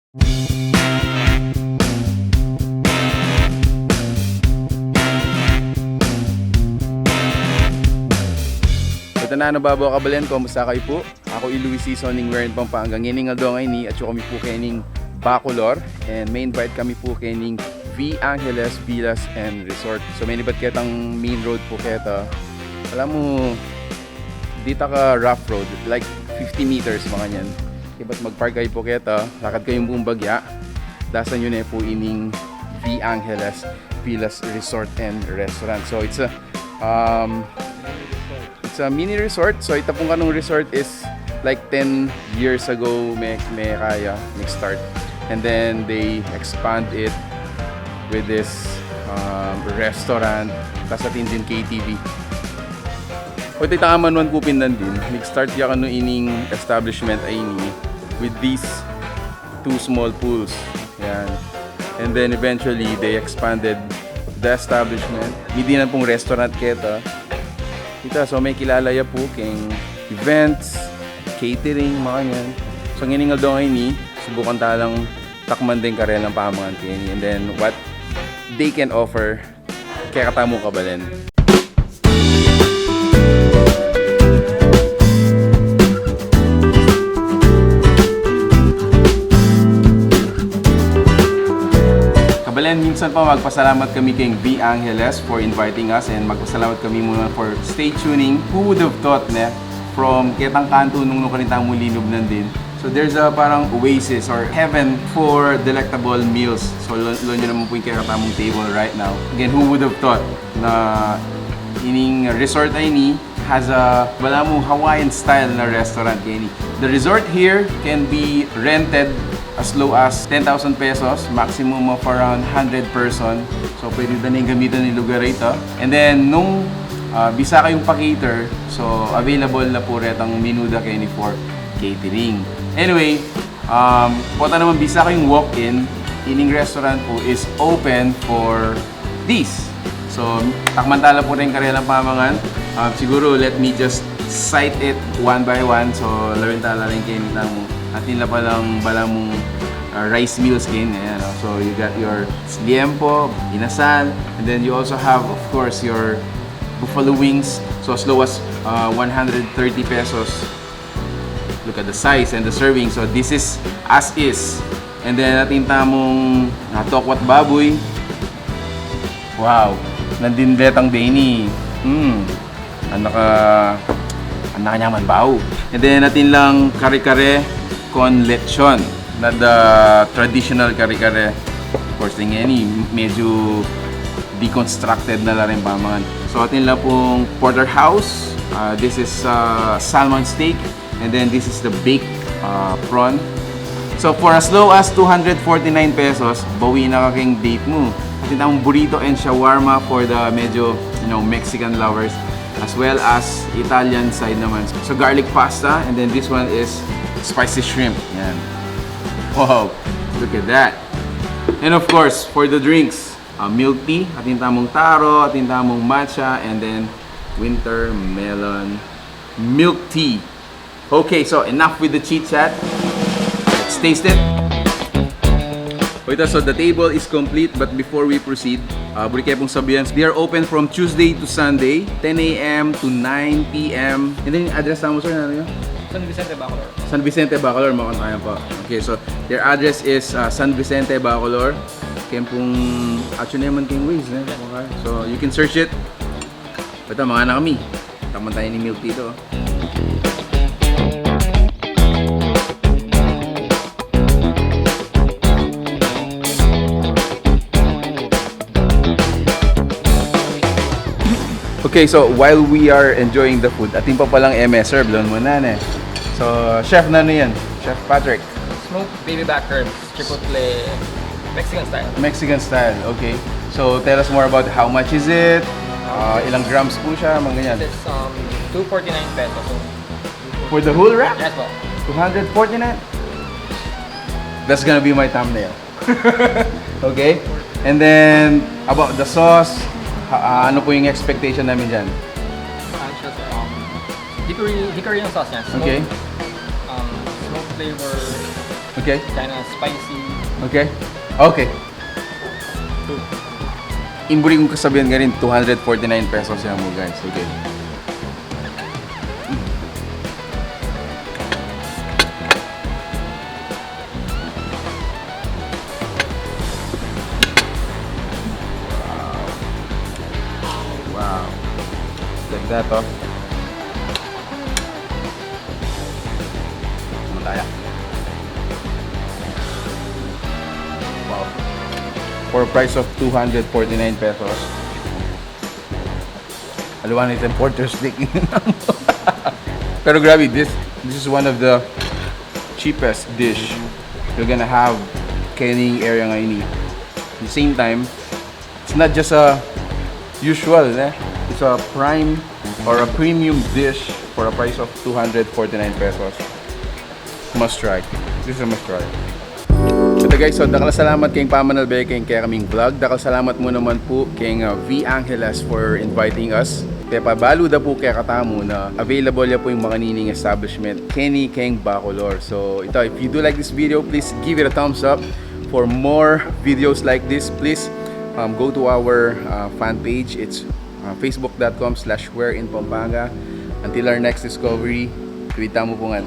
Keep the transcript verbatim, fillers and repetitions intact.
Ito na, ano, babo, kabalen, kumusta kayu pu? Aku i Luis Sison ning Wherein Pampanga. Ngening aldo ngeni, atyu kami pu kening Bacolor, and ma-invite kami pu kening V Angeles Villas and Resort. So, menibat ketang main road pu keta. Alam mo, dita ka rough road, like fifty meters, makanyan. Ibat mag-park kayu pu keta, lakad kayu pu bagya, dasan yu ne pu ining V Angeles Villas Resort and Restaurant. So, it's a, um, it's a mini resort. So, ita pung kanung resort is like ten years ago, me, mekaya, nag-start. And then they expand it with this, um, restaurant, tas atin ding K T V. O, ita, aman man kupin nandin, nag-start ya kanu ining establishment a ini with these two small pools. Yan. And then eventually, they expanded the establishment. Midi na pung restaurant keta. Ita, so mekilala ya pu keng events, catering, makanyan. So, ngening aldo ngeni, subukan ta lang takman deng karelang pamangan keni. And then, what they can offer kekatamu, kabalen. Kabalen, minsan pa magpasalamat kami keng V Angeles for inviting us, and magpasalamat kami muna for stay tuning. Who would have thought, ne? From ketang kantu nung nukarin tamu linub nandin, so there's a parang oasis or heaven for delectable meals. So, lo, lo nyo naman pu ing kekatamung table right now. Again, who would have thought na ining resort a ini has a, balamu, Hawaiian style na restaurant keni. The resort here can be rented as low as ten thousand pesos, maximum of around hundred person. So, pwede da neng gamitan ing lugar a ita. And then, nung, ah, bisa kayung pa-cater, so, available na pu retang menu da keni for catering. Anyway, um, pota naman bisa kayung walk-in, ining restaurant pu is open for this. So, takman ta la pu ring karelang pamangan. Um, siguro, let me just cite it one by one. So, lawin ta la rin keni tamu. Atin la palang balamung, uh, rice meals keni, ayan, no? So, you got your liempo, inasal, and then you also have, of course, your buffalo wings. So, as low as, uh, one hundred thirty pesos. Look at the size and the serving. So, this is as is. And then, atin tamung, ah, tokwat babuy. Wow. Nandin detang beni. Hmm. Ang naka, ang nakanyaman bau. And then, atin lang kare-kare con lechon. Not the traditional kare-kare. Of course, deng ngeni, medyo deconstructed na la ring pamangan. So, atin la pung porterhouse. Ah, this is, ah, salmon steak. And then this is the baked, uh, prawn. So for as low as two hundred forty-nine pesos, bawi na ka keng date mu. Atin tamung burrito and shawarma for the medyo, you know, Mexican lovers, as well as Italian side naman. So garlic pasta, and then this one is spicy shrimp. Yan. Wow, look at that. And of course, for the drinks, uh, milk tea, atin tamung taro, atin tamung matcha, and then winter melon milk tea. Okay, so enough with the chit-chat. Let's taste it. O, ita, so the table is complete, but before we proceed, uh, buri ke pung sabihan, they are open from Tuesday to Sunday, ten a m to nine p m. And then, address tamu, sir, nanu yu? San Vicente, Bacolor. San Vicente, Bacolor, Makantayan pa. Okay, so their address is, uh, San Vicente, Bacolor. Keng pung, actually naman keng Waze, eh. Okay. So you can search it. Basta, mangana kami. Takman taya ning milk tea. Okay, so while we are enjoying the food, atin pa palang e me-serve, lawen mu na, ne? So, chef, nanu yan? Chef Patrick. Smoked baby back ribs. Chipotle Mexican style. Mexican style, okay. So, tell us more about how much is it, uh, ilang grams pu siya, mga ganyan. It's, um, two forty-nine pesos. So, for the whole rack? Yes po. Two hundred forty-nine? That's gonna be my thumbnail. Okay? And then, about the sauce, ha, ah, ano po yung expectation namin dyan? Ano siya, sir? Um, hickory, hickory yung sauce niya. Smoke, okay, um, smoke flavor. Okay. Kinda spicy. Okay. Okay. Ing buri kung kasabian karin, two hundred forty-nine pesos ya mu, guys. Okay. Wow. Ganda to. Ano tayo? Wow. For a price of two hundred forty-nine pesos. Aliwa na itang porter's steak. Pero grabe, this this is one of the cheapest dish you're gonna have keni area ngeni. At the same time, it's not just a usual, eh? It's a prime or a premium dish for a price of two hundred forty-nine pesos. Must try. This is a must try. Ito guys, so dakal a salamat keng pamanalbe keng kekaming vlog. Dakal a salamat mu naman pu keng uh, V Angeles for inviting us. Pepabalu da pu kekatamu na available ya pu ing makanini a establishment keni keng Bacolor. So ito, if you do like this video, please give it a thumbs up. For more videos like this, please um, go to our uh, fan page. It's uh, facebook dot com slash where in Pampanga. Until our next discovery, tuwid tamu pu ngan.